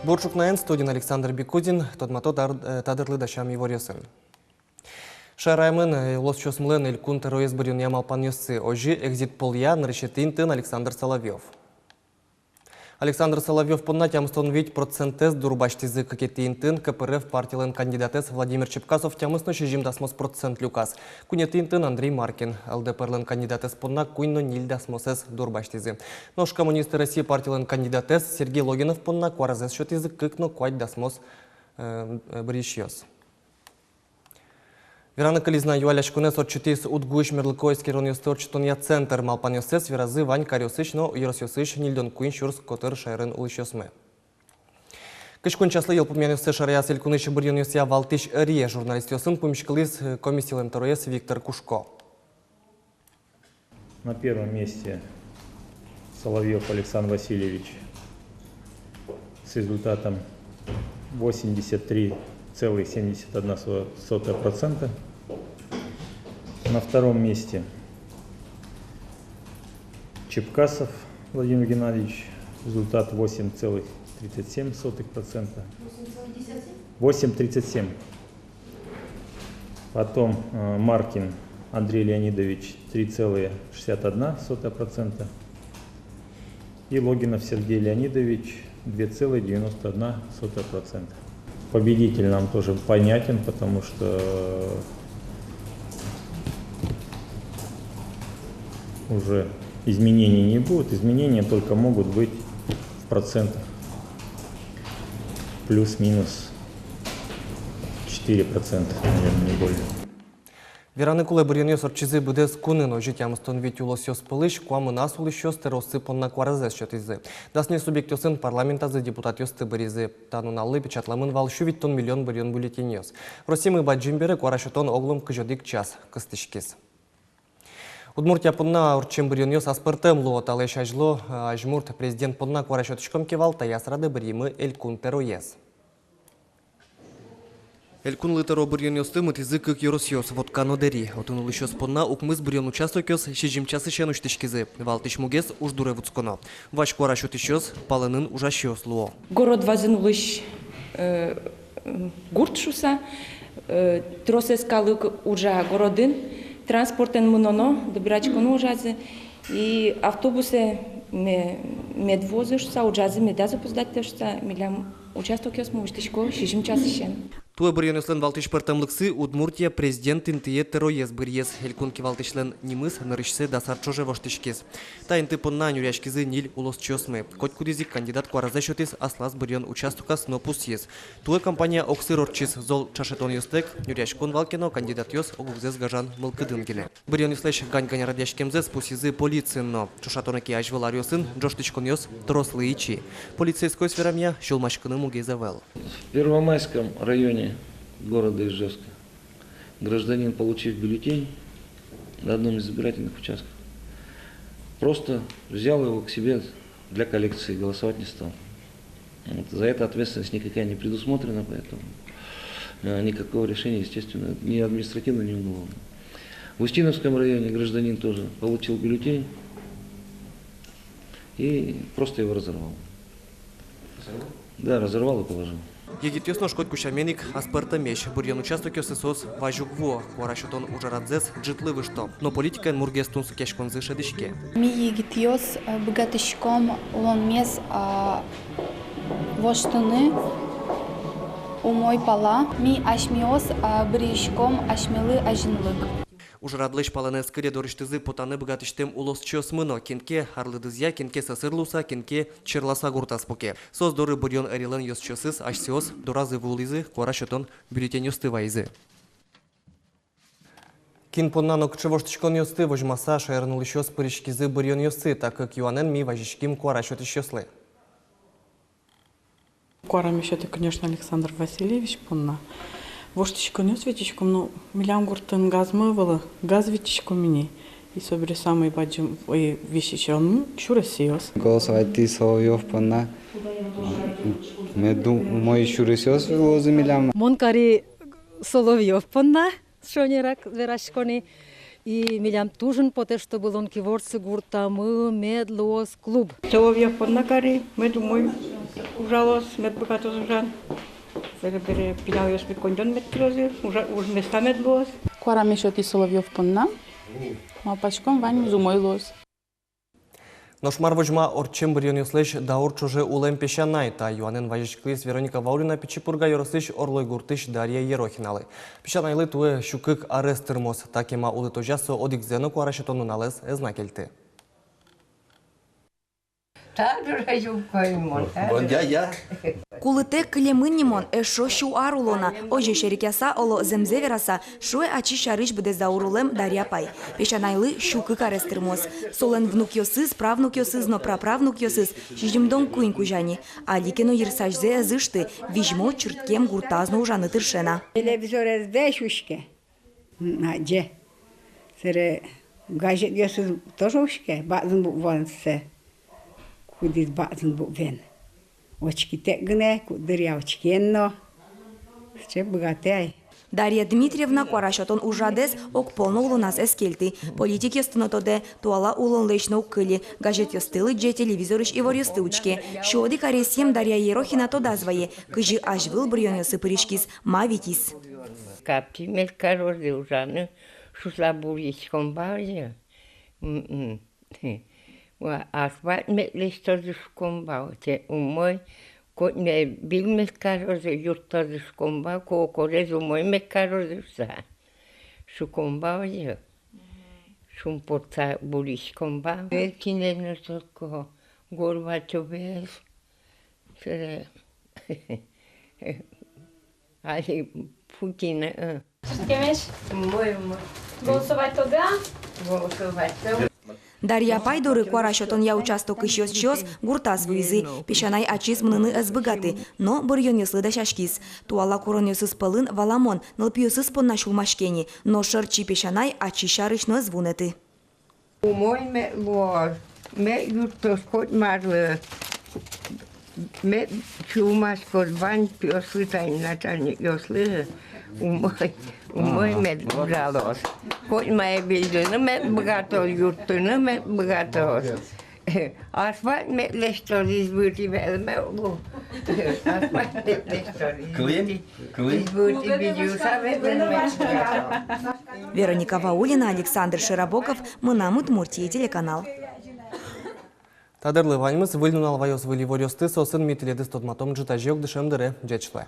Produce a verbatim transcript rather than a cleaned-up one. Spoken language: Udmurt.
Бур ӵукнаен, студиын Александр Бекузин. Тодмато та дыр-, э, та дырлы дасям иворъёсын. Шараямын, э, улосчиосмылэн элькун тӧроез быръёнъя малпанъёссы. Озьы, экзит-полъя нырысетӥ интыын Александр Соловьёв. Александр Соловьёв понна тямыстон вить процентэз дурбасьтӥзы. Кыкетӥ интыын КПРФ партилэн кандидатэз Владимир Чепкасов тямыс но сизьым дасмос процент люказ. Куинетӥ интыын Андрей Маркин ЛДПР-лэн кандидатэз понна куинь но ньыль дасмосэз дурбасьтӥзы. Нош «Коммунисты России» партилэн кандидатэз Сергей Логинов понна куаразэс сётӥзы кык но куать дасмос, э, э, быръисьёс. Вераны кылиз на, юалляськонэз ортчытӥз УдГУ-ысь мерлыко эскеронъёсты ортчытонъя центр. Малпанъёссэс веразы вань каръёсысь но ёросъёсысь ньыльдон куинь сюрс котыр шаерын улӥсьёсмы. Кызь куинь часлы йылпумъянъёссэ шараяз элькунысь быръёнъёсъя валтӥсь ӧри. Журналистъёсын пумиськылӥз, э, комиссилэн тӧроез Виктор Кушко. На первом месте Соловьёв Александр Васильевич с результатом восемьдесят три целых семьдесят одна сотая процента. На втором месте Чепкасов Владимир Геннадьевич, результат восемь целых тридцать семь сотых процента. Восемь тридцать семь. Потом, э, Маркин Андрей Леонидович, три целых шестьдесят одна сотая процента. И Логинов Сергей Леонидович, две целых девяносто одна сотая процента. Победитель нам тоже понятен, потому что уже изменений не будет. Изменения только могут быть в процентах. Плюс-минус четыре процента, наверное, не более. Вераны кулэ, быръёнъёс ортчизы быдэс кунын. Озьы, тямыстон вить улосъёс пӧлысь куамыназ улӥсьёс тӧроссы понна куаразэс сётӥзы. Дас ньыль субъектъёсын парламентазы депутатъёсты быръизы. Та нуналлы печатламын вал сю витьтон миллион быръён бюллетеньёс. Россиямы бадӟым бере куара сётон оглом кызь одӥг час кыстӥськиз. Удмуртия понна ортчем быръёнъёс аспӧртэм луо. Талэсь азьло, а, азьмурт президент понна куара сётӥськом ке вал, таяз радэ быръимы элькун тӧроез. Элькунлы тӧро быръёнъёсты мытӥзы кык ёросъёс — Вотка но Дэри. Отын улӥсьёс понна укмыс быръён участокъёс сизьым часысен усьтӥськизы. Валтӥсь мугез — уж дуре вутсконо. Вазь куара сётӥсьёс палэнын ужасьёс луо. Город вазын улӥсь, э, гурт шуыса, э, тросэз калык ужа городын, транспортэн мыноно, добираськоно ужазы. И автобусэ ме-, мед вуозы шуыса, ужазы медаз опоздатьтэ шуыса, милям участокъёсмы усьтӥсько сизьым часысен. Туэ быръёнъёслэн валтӥсь пӧртэмлыксы — Удмуртия президент интые тӧроез быръез. Элькун кивалтӥсьлэн нимыз нырысьсэ дас ар ӵоже воштӥськиз. Та инты понна нюръяськизы ньыль улосчиосмы. Котькудӥз ик кандидат куаразэ сётӥз аслаз быръён участоказ но пусйиз: туэ кампания огсыр ортчиз, зол ӵашетонъёстэк, нюръяськон вал ке но, кандидатъёс ог-огзэс гажан мылкыдын гинэ. Быръёнъёслэсь гань-гань радъяськемзэс пусйизы полициын но. Ӵошатоно ке азьвыл аръёсын, ӝожтӥськонъёс трослы ичи. Полицейскойёс верамъя, сюлмаськыны мугез ӧвӧл. В Первомайском районе города Ижевска гражданин, получив бюллетень на одном из избирательных участков, просто взял его к себе для коллекции, голосовать не стал. Вот. За это ответственность никакая не предусмотрена, поэтому, э, никакого решения, естественно, ни административного, ни уголовного. В Устиновском районе гражданин тоже получил бюллетень и просто его разорвал. Да, разорвал и положил. Егитъёс нош котьку сямен ик аспӧртэмесь. Быръён участокъёсы соос вазь уг вуо. Куара сётон ужрадзэс ӝытлы выжто. Но политикаен мургес тунсыкъяськонзы шӧдӥське. Ми, егитъёс, э, быгатӥськом улонмес, а, воштыны умой пала. Ми асьмеос, а, быръиськом асьмелы азинлык. Ужрадлэсь палэнэ эскере дорысьтызы потаны быгатӥсьтэм улосчиосмы но: кин ке арлыдызъя, кин ке сӧсыр луыса, кин ке черласа гуртаз пуке. Соос доры быръён ӧрилэн ёзчиосыз асьсэос доразы вуылӥзы, куара сётон бюллетеньёсты вайизы. Кин понна но кыӵе воштӥськонъёсты возьмаса шаерын улӥсьёс пыриськизы быръёнъёсы? Та кык юанэн ми вазиським куара сётӥсьёслы. Куарамы сётӥ, конечно, Александр Васильевич понна. Воштӥськонъёс витиськом, ну, милям гуртын газмы ӧвӧл, газ витиськом ини. И собере самый бадӟым, ой, висисьён сюресъёс. Голосовать тӥ Соловьёв понна. Мед умой сюресъёс луозы милям. Мон кари Соловьёв понна. Шонерак вераськони. И милям туж ин потэ, чтобы Лонкиворцы гуртамы мед луоз клуб. Соловьёв понна кари, мед умой Ужалоз, мед быгатоз ужан. Бере-бере пиналъёс мед коньдон мед кылёзы, ужа-, уж места мед луоз. Куарамес сётӥ Соловьёв понна. Малпаськом, ваньмыз умой луоз. Нош мар возьма ортчем быръёнъёслэсь даур ӵоже улэм песянай? Та юанэн вазиськылӥз Вероника Ваулина Пичи Пурга ёросысь Орлой гуртысь Дарья Ерохиналы. Песянайлы туэ сю кык арес тырмоз. Та кема улытозя со одӥгзэ но куара сётон нуналэз ӧз на кельты. Та дурай юбкой мон, та дурай. Кулытэк кылемын ни мон, эшшо сю ар уло на, озьы серекъяса, оло, зэмзэ вераса, шуэ ачиз сярысь быдэс даур улэм Дарья апай. Песянайлы сю кык арес тырмоз. Солэн внукъёсыз, правнукъёсыз но праправнукъёсыз сизьымдон куинь кузя ни. Али ке но йырсазьзэ ӧз ышты, визьмо, чырткем, гуртаз но ужаны тырше на. Телевизорез дэ сюське. М, адӟе. Сэре газетъёсыз тоже учке, бадӟым букваен сое. Кудӥз бадӟым букваен. Учкытэк гинэ, куддыръя учкиен но. Сыӵе быгатэ ай. Дарья Дмитриевна куара сётон ужрадэз огпол но улоназ ӧз кельты. Политикъёсты но тодэ, туала улонлэсь но уг кыльы. Газетъёсты лыдӟе, телевизорысь иворъёсты учке. Сю одӥг аресъем Дарья Ерохина тодаз вае, кызьы азьвыл быръёнъёсы пыриськиз, ма витиз. Капчи мед карозы ужаны шуса буриськом вал озьы. М-м. Ва, асфальт мед лэсьтозы шуком вал, те умой, котьме выль мед карозы, юрттозы шуком вал, ко-, корез умой мед карозы шуса. Шуком вал озьы. Шумпотса буриськом вал. Элькинэ но сотко, Горбачёвез. Сэре али Путин, э. Чырткемесь? Умой, умой. Голосовать тодэ-а? Голосовать тодэ. Дарья апай доры куара сётонъя участокысь ёзчиос гуртаз вуизы. Песянай ачиз мыныны ӧз быгаты, но быръёнъёслы дасяськиз. Туала куронъёсыз пӧлын, валамон, нылпиосыз понна сюлмаське ни, но шӧртчи песянай ачиз сярысь но ӧз вунэты. Умой мед луоз, мед юрттоз котьмарлы, мед сюлмаськоз вань пиослы, тани начальникъёслы, умой, умой мед ужалоз. Котьмае выльдыны мед быгатоз, юрттыны мед быгатоз. Асфальт мед лэсьтоз, избытӥ мед, мед лу. Асфальт мед лэсьтоз, избытӥ. Кылӥм? Кылӥм. Избытӥ выльдыса мед лу. Вероника Ваулина, Александр Широбоков, «Мынам Удмуртие» телеканал. Та дырлы ваньмыз. Выль нунал ваёз выль иворъёсты, соосын ми тӥледыз тодматом ӝытазе ик дышем дыре. Ӟеч луэ.